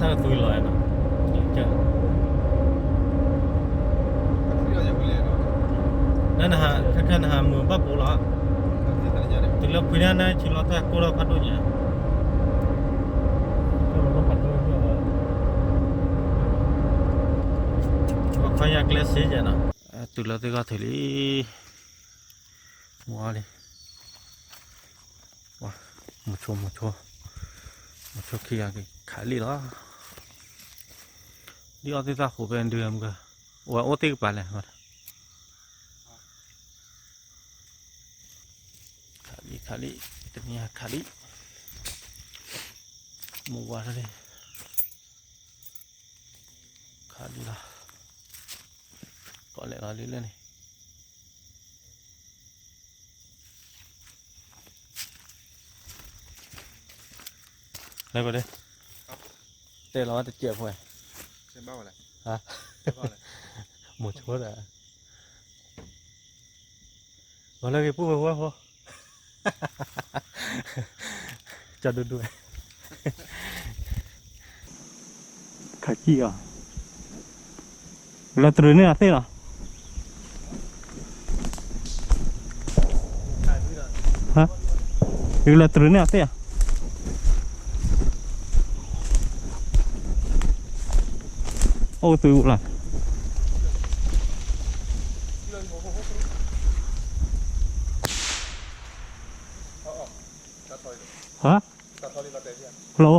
တၢ်ကသွံလီၤနီၤ, နနဟး ခဲခဲနဟးမုာ်ဘၣ်ပိာ်လီၤ, တုၤလၢဖှံန့ၣ် နဆံလီၤတၢ်ကိၢ်ထီၣ်ဖးဒိၣ်ညါ, ပှၤခီညါကျဲစ့ယဲနီၤ, တုၤလီၤသ့ၣ်ဂီၢ်ထုးလံ မူအီၤလံ, ဝါ, မုဆိ မုဆိ, မုဆိခံဂၤက့ၤခးလံလီၤ, ဒ်အီၣ်သ့ၣ်သၣ်ဃိးဖဲဒုးမုၢ်ဂၤ, ဝဲအိၣ်သ့ၣ်ကပၤလဲၣ်, ခးလံ ခးလံ, တနံၤခးလံ, မုၢ်ဝါထီၣ်လံ, ခးလံလီၤ, ကီးလဲၤလီၤလံလၢန့ၣ် လဲၤကွၢ်ဒၣ်, တဲလီၤဝဲတစဲးဖိ, မိၤဆိဒီး, ဂီၤလၢဂ့ၤပူၤဝဲဝဲဖိ, ကၠီဒိၣ်ဒိၣ်, ခးကံၣ်အီၤ, လီၤတြုးန့ၢ်အီၤသ့လီၤ, ဟါ, ယကလီၤတြုးန့ၢ်အီၤသ့ဧါ, အိၣ်သုလီၤ, ဟါ, လီၤ လီၤလံ,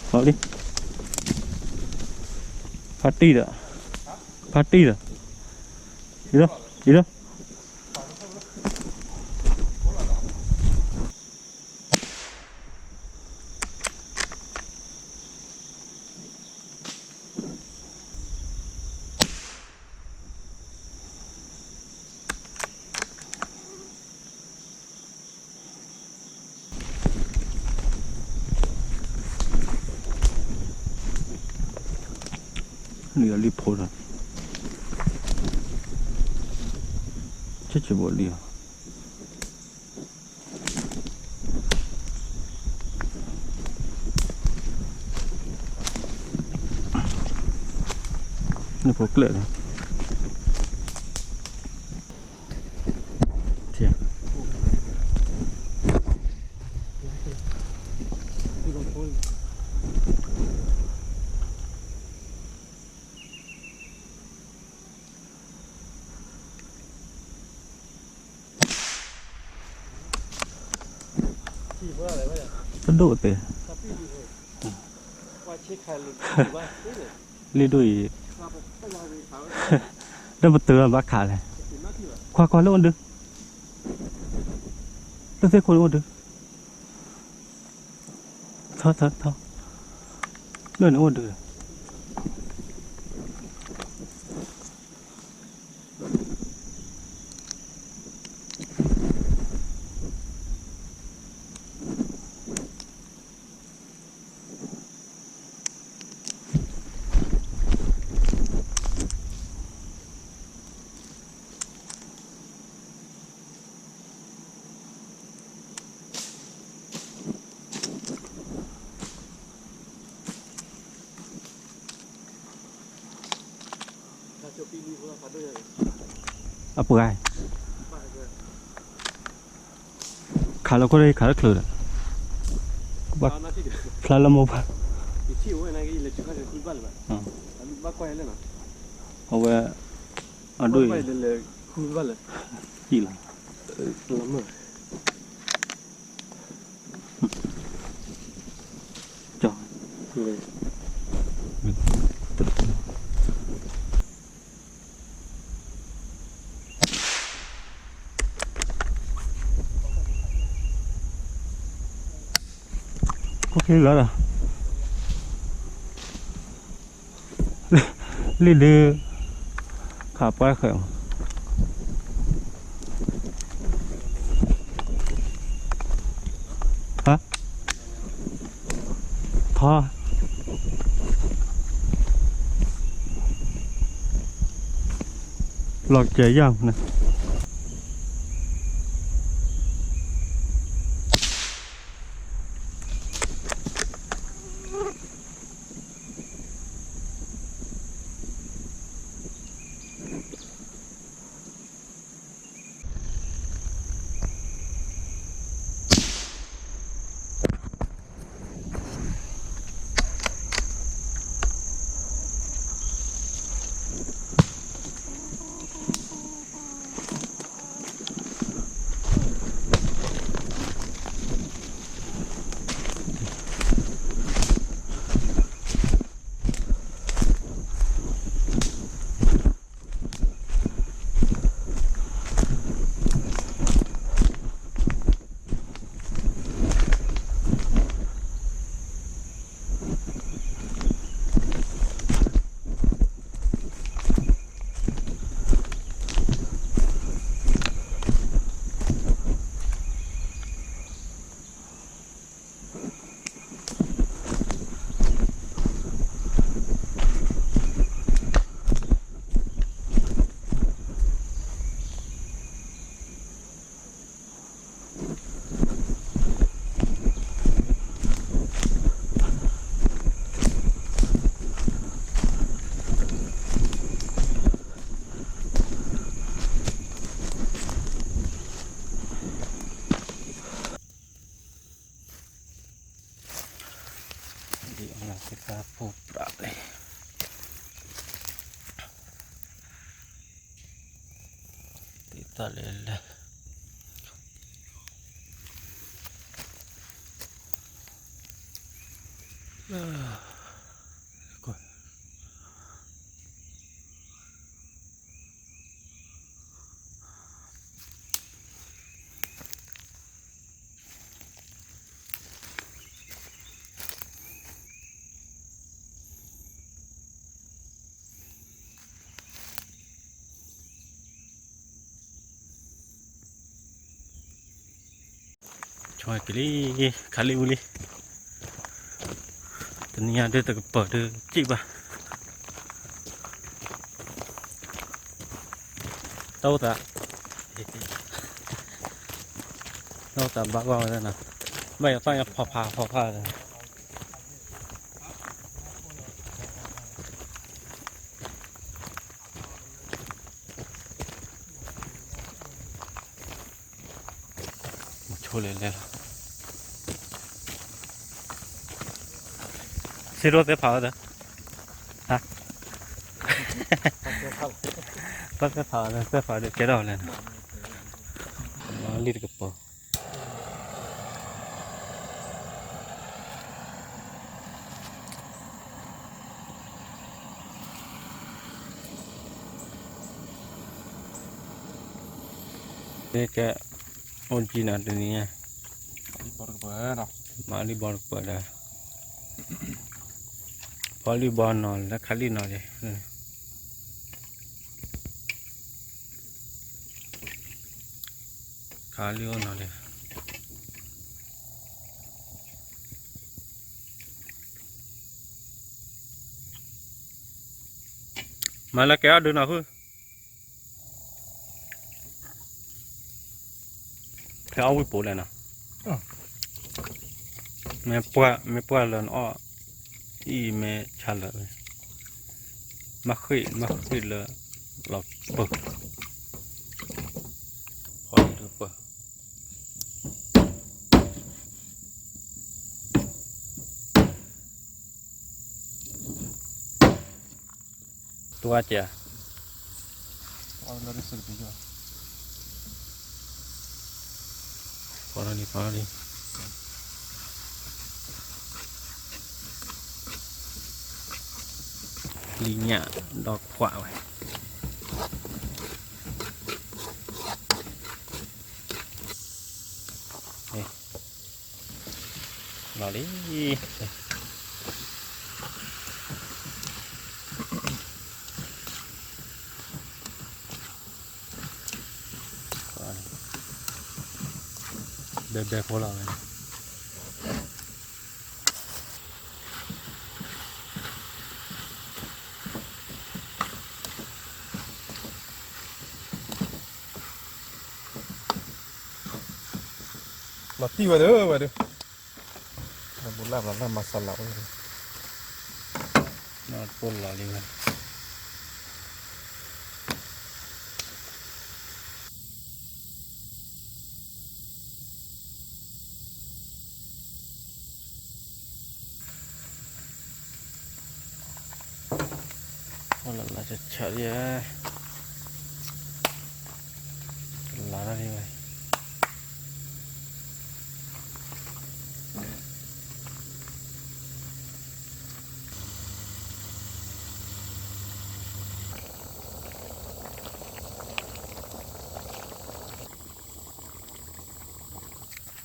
ဖါတံၢ်ဒီး, ဖါတံၢ်ဒီး, အံၤလီၤ, အံၤလီၤ. လံာ်အီၤလံဖိဒီး, ဆဲးဆဲးဘိလံာ်အီၤ, နဖိကျၢၢ်လီၤ. တဒိၣ်တဲ, လ့ၣ်ဒိၣ်အံၤ, ဒီးပတုာ်ဘၣ်ခးလဲၣ်, ခွါခွါလၢအိၣ်ဒုး, လၢသ့ၣ်ခိၣ်န့ၣ်အိၣ်ဒုး, ထီထီထီ, လၢန့ၣ်အိၣ်ဒုး. အပှၤ ခးလီၤခိၣ်ဒီး ခးလၢချုးဒီး ဖျါလၢမိၢ်ပှၢ်, အဝဲ အဒိၣ်အံၤ ယံာ်လီၤ. လံာ်ဒုး ခးပှၢ်ဃဲးမး ဟါ ထီ လီၤကဲၤယၢ်မနုၤ. ဒ်အလၢ်သ့ၣ်တဖၣ်ဖိပြးလဲၣ်, ဒ်တၢ်လဲၣ်လဲၣ်, ဆိက့ၤလံ, ခးလံဝံၤလံ, တနံၤညါဒ်တကပၤဒ်စံၣ်ဘၣ်, တၢ်အိၣ်သး, တၢ်အိၣ်သးဘၣ်ဘၣ်ဝဲဒၣ်နီၤ, ဘၣ်ယသၣ်ညါဖီဖးဖီဖး, ဆိလဲၣ်လဲၣ်လီၤ, စံးဒိၣ်သ့ၣ်ဖးဝဲဒၣ်, သ့ၣ်ဖးဝဲဒၣ် သ့ၣ်ဖးဒ်ကဲထီၣ်လဲၣ်နီၤ, လံတကပၤ မ့ၢ်ကဲ, အိၣ်ကံနီၤတနံၤညါ, မၤလံဘီတကပၤဒီး, ဖီလံဘီနီၤ လၢခးလံနီၤဒံး, ခးလံအိၣ်နီၤဒံး, မၤလၢကဲအီၣ်ဒုးနီၤဖု, ဖဲအီၣ်ဝံၣ်ပိာ်လဲၣ်နီၤ, မ့ၢ်ပှၢ် မ့ၢ်ပှၢ်လၢနအီၣ်, အံၤမ့ၢ်ဆါလၢာ်, မၤဃ့ၢ် မၤဃ့ၢ်လၢ လီၤပၢၢ်, ဖီလံတကပၤ တွၢ်ကဲ, ဖီလံ ဖီလံ, လံညၣ်ဒီးကွၢ်ဝဲ, လီၤလံ. ဘဲဘဲဖိလီၤဝဲန့ၣ်. သံဝဲဒၣ်ဝဲဒၣ်, ဘူးလၢ်ဘျီလၢ်မၤစၢၤလီၤဝဲ, ပိၢ်လီၤလံဝဲ, လၢလၢဆၢဆၢလံ, လၢလံဝဲ.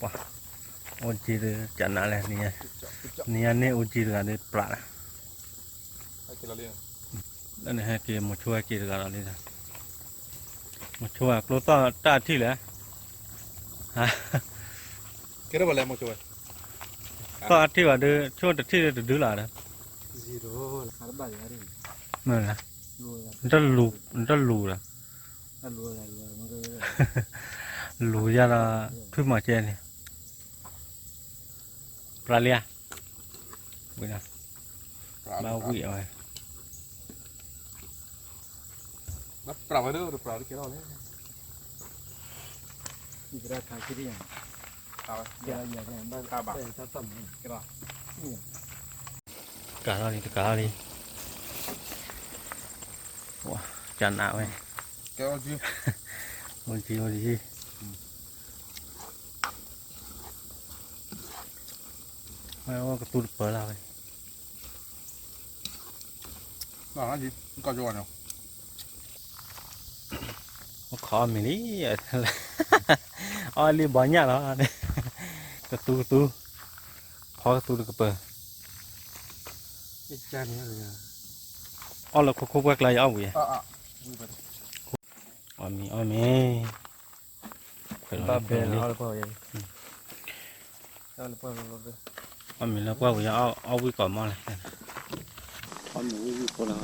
ပှၤ, အိၣ်ကံဒုးကနးလဲၣ်, နံၤညါန့ၣ်အိၣ်ကံတဂၤဒီး ပြးလၢ, လၢန့ၣ်ဟဲက့ၤ မိၤဆိဟဲက့ၤတဂၤဒီးလံ, မိၤဆိကျိသီၣ်တၢ်ထံၣ်လဲၣ်, ကဲထီၣ်ဘၣ်လဲၣ်မိၤဆိဝဲ, သီၣ်အထံၣ်ဘၣ်ဒီး ဆိတထံၣ်ဒီးတဒုလၢ်ဒီး, နတလူၤဒီး, လူၤယၤဒီး ထွံၣ်မီၤကဲန့ၣ်, ပြးလံဧါ, ဝံၤဒီး, ဘၣ်ဝံၤအဝဲ ပြးဝဲဒၣ် ပြးတကဲထီၣ်လဲၣ်, ကးထီၣ်လံ တကးထီၣ်လံ, ကနးဝဲ, အိၣ်ကံ အိၣ်ကံ, ဝဲကသူတပၢၤလၢ်ဝဲ, ကီၢ်ကၠိဝဲန့ၣ် အိၣ်ခိးအီၣ်မ့ၤလံ, အီၣ်လံဘီညၣ်လီၤ, ကသူကသူ, ဖီကသူတကပၢၤ, အီၣ်လၢခိခိၣ်ပှဲၢ်ကျါယအီၣ်ဝံၤ, အီၣ်မ့ၤအီၣ်မ့ၤ, ခွဲးလီၤ, အီၣ်မ့ၤလၢပှၢ်ဝံၤ အီၣ်ဝံၤကိးမီၢ်လဲၣ်, အီၣ်မ့ၤဝံၤဝံၤဖိလီၤ,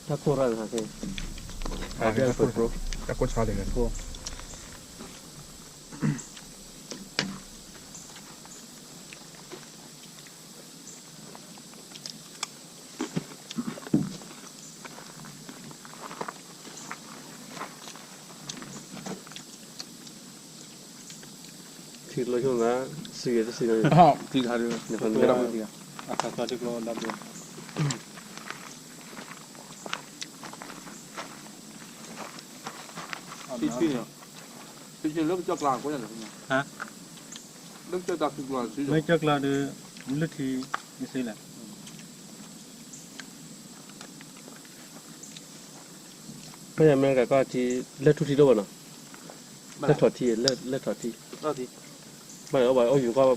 တၢ်ကိၢ်ရၢ်န့ၣ်, တၢ်ကိၢ်ဆါလံ, ထံလီၤဆိၣ်နၤ, စံးဂ့ၤတစံး, ထံခါဒုး, အခါကျီဒုးကျိဒီးဘျီ, ထံထံန့ၣ်, ထံထံလၢကစၢၢ်ကျါကိးညါ, လၢကစၢၢ်ကျါ, လၢကစၢၢ်ကျါဒီး, လၢထံ, မ့ၢ်စ့လဲၣ် ဖဲအမဲရကၤကီၢ်ထံ, လၢထူထံတအိၣ်ဘၣ်နီၤ, လၢထီၣ်ထံ, လၢထီၣ်ထံ, ဘၣ်အီၣ်ယူၤကီၢ်,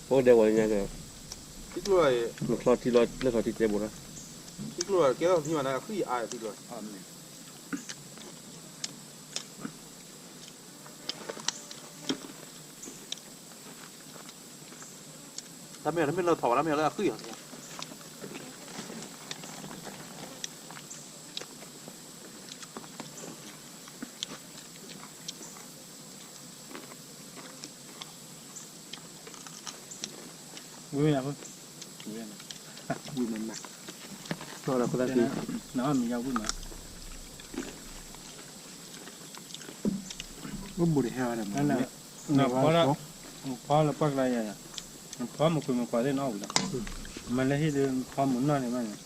အိၣ်ဒဲဝဲညါက, နချီထံလီၤ လၢထီၣ်ထံတဲဘိလီၤ, တၢ်မ့ၢ်လၢမ့ၢ်လၢထီၣ်ဘၣ် တၢ်မ့ၢ်လၢအဃံၢ်အီၤ, ဝံၤမ့ၢ်, ဝံၤမ့ၢ်, နအီၣ်မ့ၤယါဝံၤမး, အိၣ်ဘူးတဟဲ, နဖီလၢပှၢ်ကျါယၤ, နဖီမုၢ်ကွံာ်မုၢ်ကွၢ်သ့ၣ်နအီၣ်ဝံၤလီၤ, မ့ၢ်လၢဟံၣ်ဒီးနဖီမုၢ်နီၢ်န့ၣ်မးန့ၣ်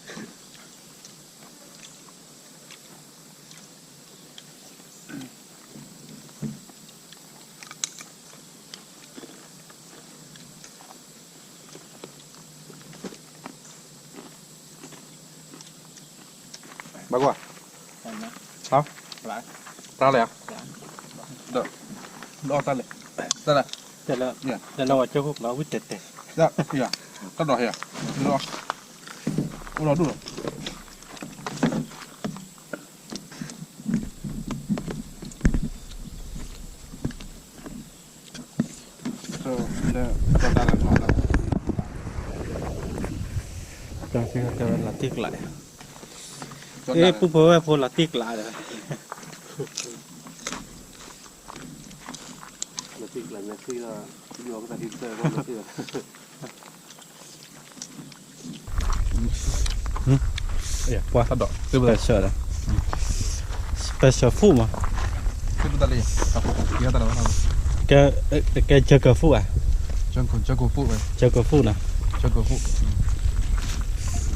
ဘၣ်ကွၢ်, ဟါ, ပြးလဲၣ်ဧါ, ဒီးအီၣ်တၢ်လဲၣ်, တၢ်လဲၣ်, တၢ်လဲၣ်ဝဲကၠိခိၣ်ကျါဝံၣ်တဲာ်တဲာ်, တၢ်ဒီးဟဲ, အိၣ်ဒီဒူၣ်လီၤ. လီၤတံၢ်ကျး, အ့ၣ် ပူဖိဝဲၢ်ဖိလီၤတံၢ်ကျးဒီး, ပှၤသးဒီး special ဒီး special food မး ကဲ ကဲ jungle food ဧါ jungle food နီၤ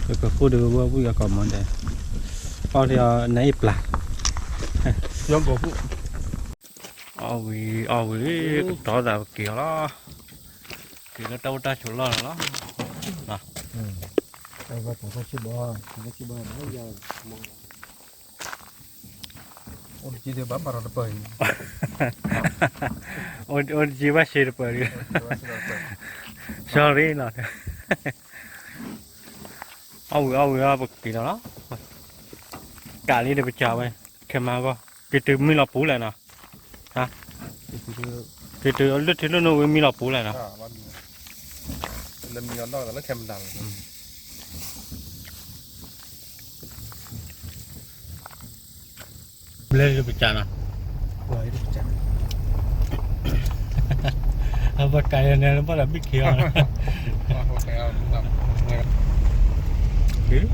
jungle food ဒီးဝဲဝံၣ်အကီၢ်မီၤဒဲး အီၣ်လၢအီၤနအ့ၣ်ပျၢ် jungle food အီၣ်ဝံၤ အီၣ်ဝံၤ ကတီၤသးပက့ၤအီၤလီၤ က့ၤလၢတၢ်အိၣ်တၢ်ဆိးလီၢ်လီၤ အိၣ်တက့ၢ်ဘၣ်မၤထီၣ်တပၢၢ်အံၤ အိၣ်တက့ၢ်ဘၣ်ရှဲတပၢၢ်ဒီး sorry နီၤ အီၣ်ဝံၤအီၣ်ဝံၤအီၣ်ပက့ၤလီၤလီၤ ကးလံဒီးပစးဝဲ ခဲမၤဂီၢ် က့ၤတုၤမံလီၤပူၤလဲၣ်နီၤ က့ၤတုၤလၢထံလၢနိဝံၤမံလီၤပူၤလဲၣ်နီၤ ဘျဲလၢပစးနီၤ အပကးယၤန့ၣ်လၢဘၣ်ဒီးဘံၣ်ခံအီၤ က့ၤ